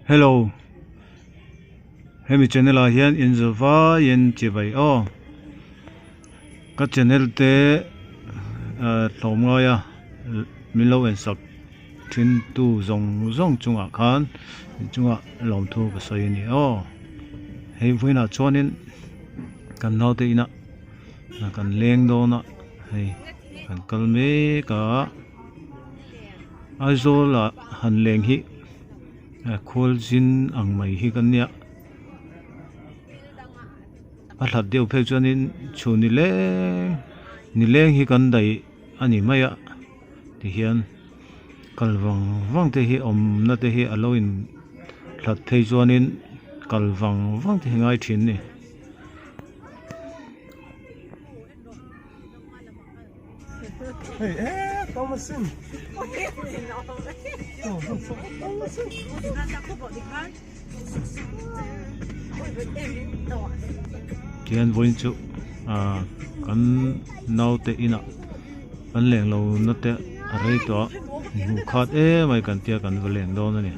Hello hemi channel ah hian in zavaiin chibai aw ka channel te ah tlawm ngai a min lo en sak thin tu zawng zawng chungah khan inchungah lawmthu ka sawi a ni aw hei vawiinah chuanin kan naute inah kan leng dawn a hei kan kal mek a Aizawl ah han leng hi khawl zin ang mai hi kan nia a hlat deuh phei chuanin chhun ni leng ni leng hi kan daih a ni mai a tihian kal vang vang te hi awmna te hi a lo in hlat phei chuanin kal vang vang te hi ngai thin a ni. Tihian vawiin chu ah kan naute inah kan leng lo na te a rei tawh a hmuh khat em mai kan tia kan va leng dawn a ni.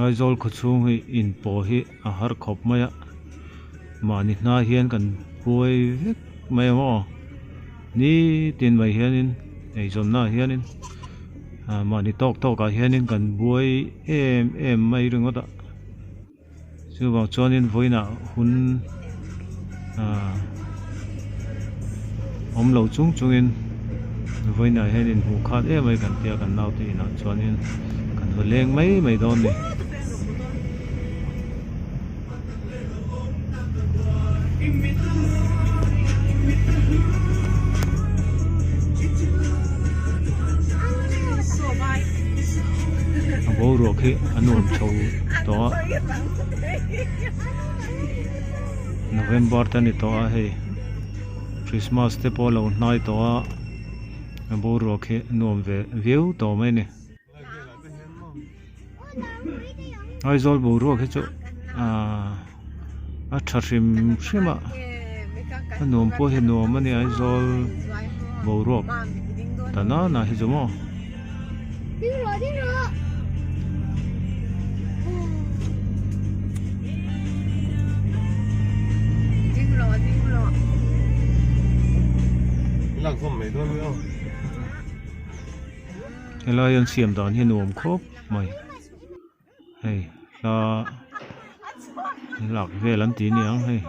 Aizawl khaw chhung hi in pawh hi a har khawp mai a mahni hna hian kan buai vek mai ang aw nitin mai hianin eizawnna ah hianin ah mahni tawk tawk ah hianin kan buai em em mai ringawt a chuvang chuanin vawiinah hun ah awm lo chung chungin vawiinah hian inhmuh khat em mai kan tia kan naute inah chuanin kan va leng mai mai dawn a ni. A boruak hi a nuam chho tawh a November te a ni tawh a hei Christmas te pawh a lo hnai tawh a a boruak hi a nuam ve viau tawh mai a ni. Aizawl boruak hi chu ahh a tha hrim hrim a a nuam pawh hi a nuam a ni Aizawl boruak ta nana hi chu maw. Helai an siam dan hi a nuam khawp mai hei hla lak vel an ti aniang hei.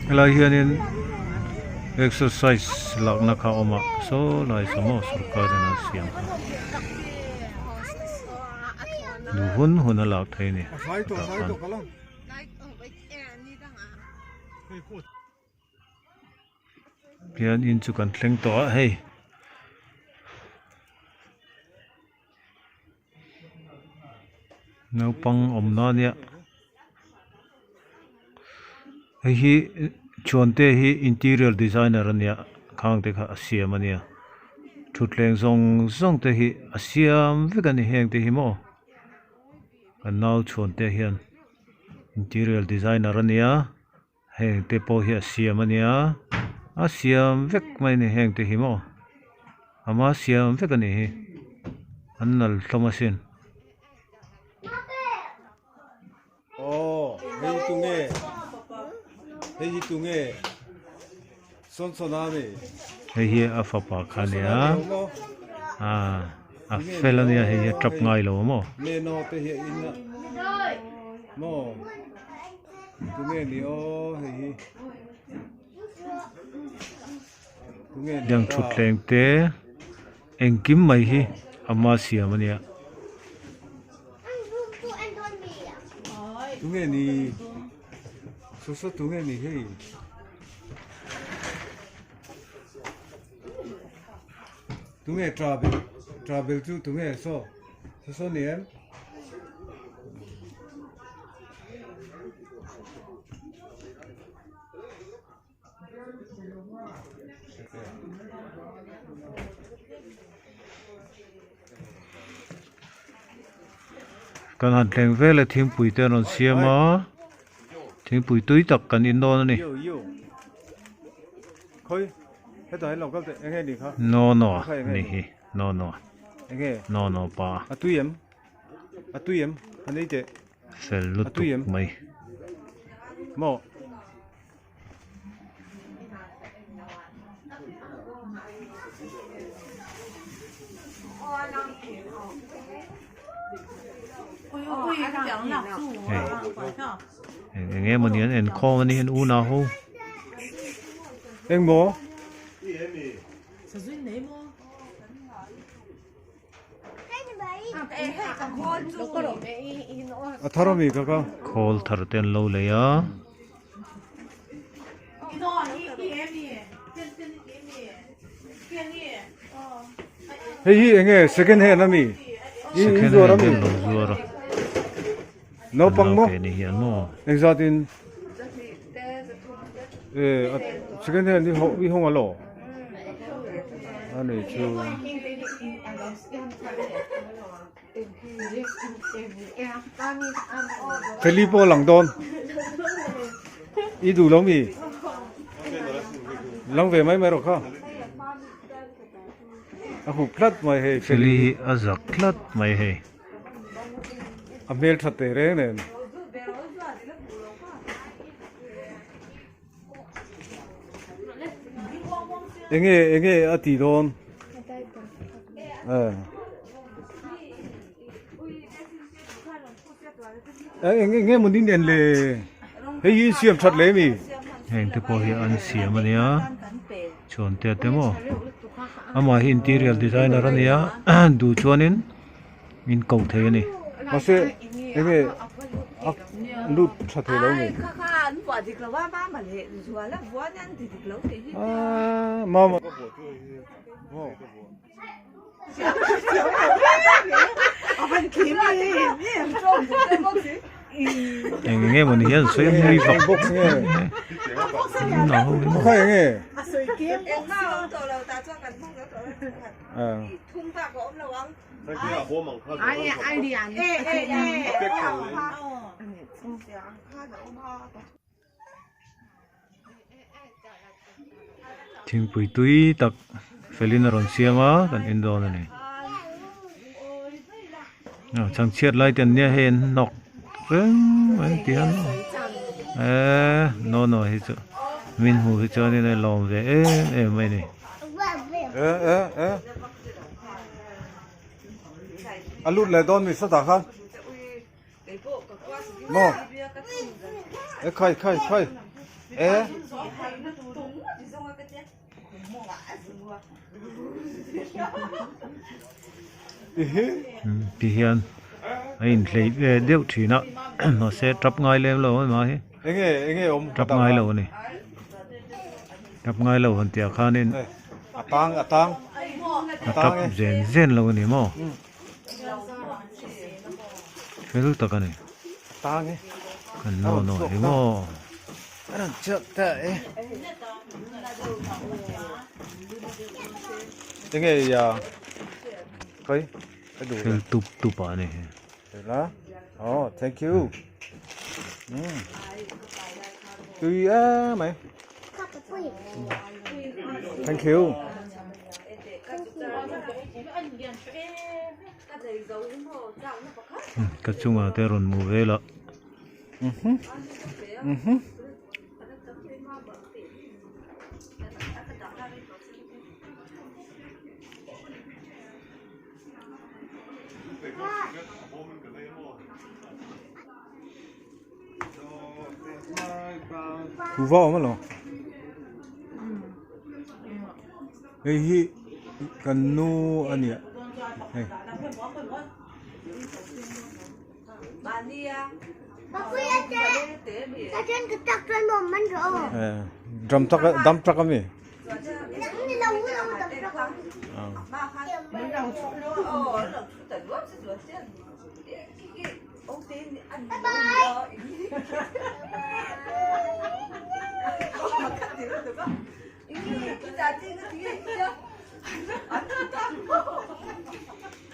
Helai hianin exercise lakna kha a awm a saw lai saw maw sorkar in a siam kha duh hun hun a lak theih a ni tah khan. Hian in chu kan thleng tawh a hei. Naupang awmna a nia hei hi Chhuante hi interior designer a nia khang te kha a siam a nia thutthleng zawng zawng te hi a siam vek a ni heng te hi maw kan nau Chhuante hian interior designer a nia. Heng te pawh hi a siam a nia a siam vek mai a ni heng te hi maw ama siam vek a nih hi an nal hlawm asin. Aw hei hi tunge hei hi tunge sawn sawn a mi. Hei hi a fapa kha a nia ah. A fel a nia hei hi a tap ngai lo a maw. Tiang thutthleng te engkim mai hi ama siam a nia. Tunge travel travel chu tunge saw saw saw ni em? Kan han thleng vel e thingpui te an rawn siam a thingpui tui tak kan in dawn a ni. No no ni hi no no no no pa fel lutuk mai. Hei eng eng emawni an enkhawm a ni an unau ho. Engmaw? A thar ami ka ka. Khawl thar te an lo lei a. Hei hi enge second hand ami? Second hand te an lo zuar a. Naupang maw? Ke ni hian maw? Engzat in? Eh, second hand i i hawng alo? Ani chu. Feli pawh lang dawn. I duh lo mi? Lang ve mai mai rawh kha. A hup tlat mai hei. Feli hi a zak tlat mai hei. A hmel that teh reng nen. Enge enge a ti dawn. Eng enge maw ni nen le. Hei hi siam that le mi. Heng te pawh hi an siam a nia. Chhuan te te maw. Amah hi interior designer a nia duh chuanin min ko thei a ni. Mahse enge a lut tha thei lo ni. Aaa mama. Eng enge maw ni hian sawi a nui vak box nge khawi enge Thingpui tui tak felin a rawn siam a kan en dawn a ni chhangchhiat lai te an nia hei an hnawk reng mai ti hian eee no no hi chu min hmuh hi chuanin a lawm ve em em mai a ni. A lut leh dawn mi sawtah khan. Maw e khai khai khai e Ti hian a inhlei ve deuh thin a mahse tap ngai lem lo a ni enge enge awm tap ngai lo a ni tap ngai lo han tih ah khanin a tang a tang a tap zen zen lo a ni maw. Fel tak a ni. Kan no no hi maw. Enge ya kai fel tup tup a ni hi. Oh thank you. Tui em mai. Thank you. Ka chungah te rawn mu vel a. Kuhva awm alawm. Hei hi kan nu a nia hei. Drum truck dump truck a mi.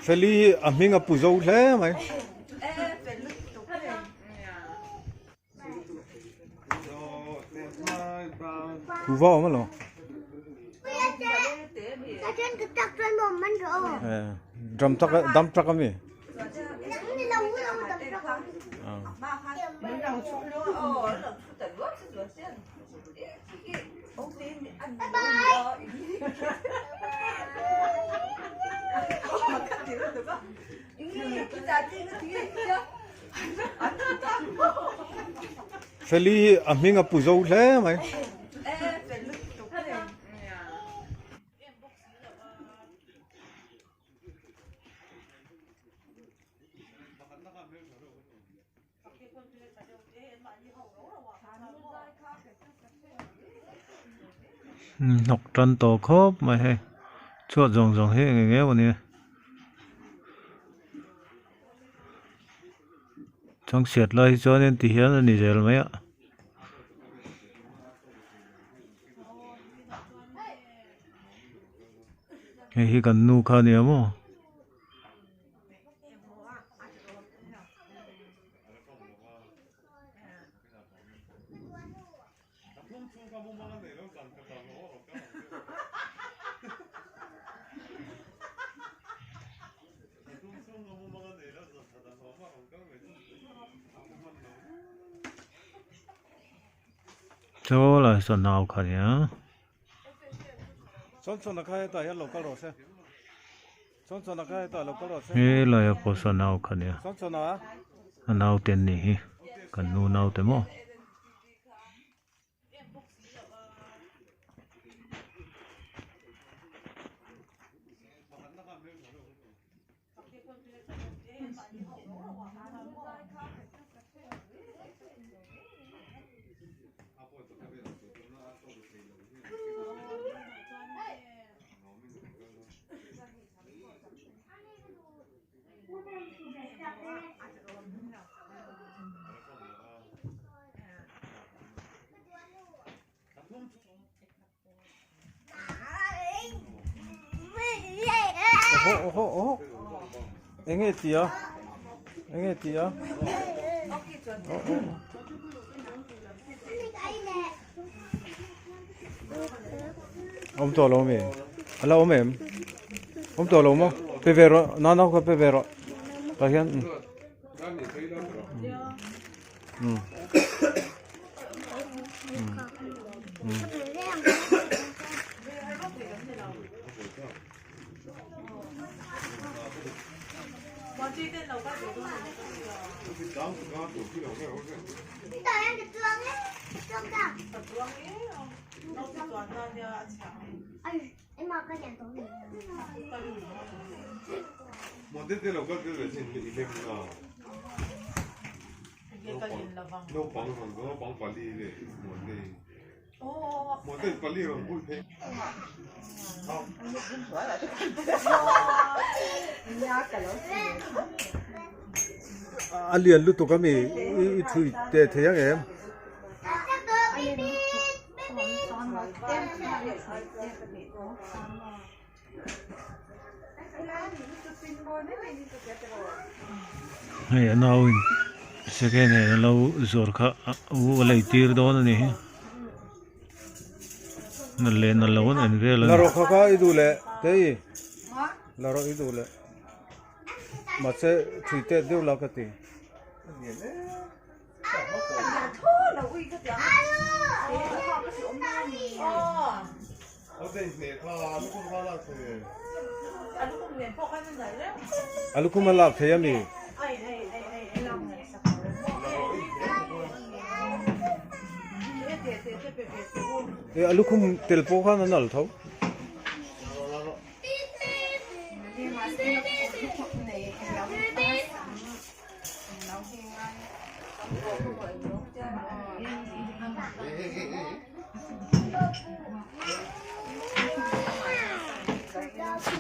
Feli hi a hming a pu zo hle mai. Kuhva awm alawm. Drum truck dump truck a mi. Feli hi a hming a pu zo hle mai. Hnawk tan tawh khawp mai hei chhuat zawng zawng hi eng eng emaw ni changchhiat lai hi chuanin ti hian a ni zel mai a. Hei hi kan nu kha a ni ang maw. Chaw lai saw nau kha nia. He laia pawh saw nau kha nia a naute an nih hi kan nu naute maw. Oho oho oho enge tia enge tia awm tawh lo mi a la awm em awm tawh lo maw pe ve rawh nau nau kha pe ve rawh tah hian umm. A lian lutuk a mi i thui teh thei ang em? Hei a nauin second hand a lo zawrh kha u a lei tir dawn a ni hi na leh na lo an en vel a ni. La rawh kha kha i duh leh tei la rawh i duh leh mahse thui teh deuh la ka ti. A lukhum a lak thei a mi? E a lukhum tel pawh khan a nalh tho.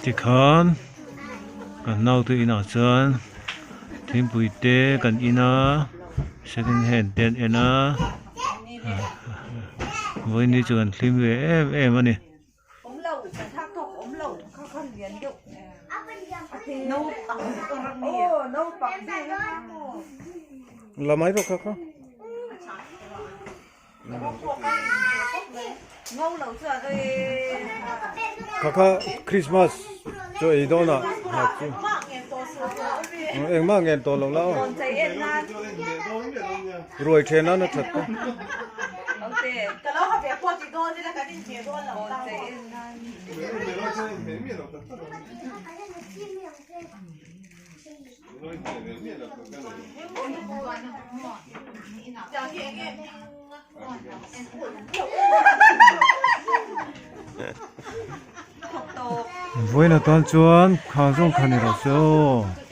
Tikhan kan naute inah chuan thingpui te kan in a second hand te an en a vawiin chu kan hlim ve em em a ni. La mai rawh kha kha. Kha kha Christmas chu ei dawn ah hak chu. Engmah ngen tawh lo la aw. Ruai then nan a that ka. Vawiin atan chuan khang zawng kha ni rawh se aw.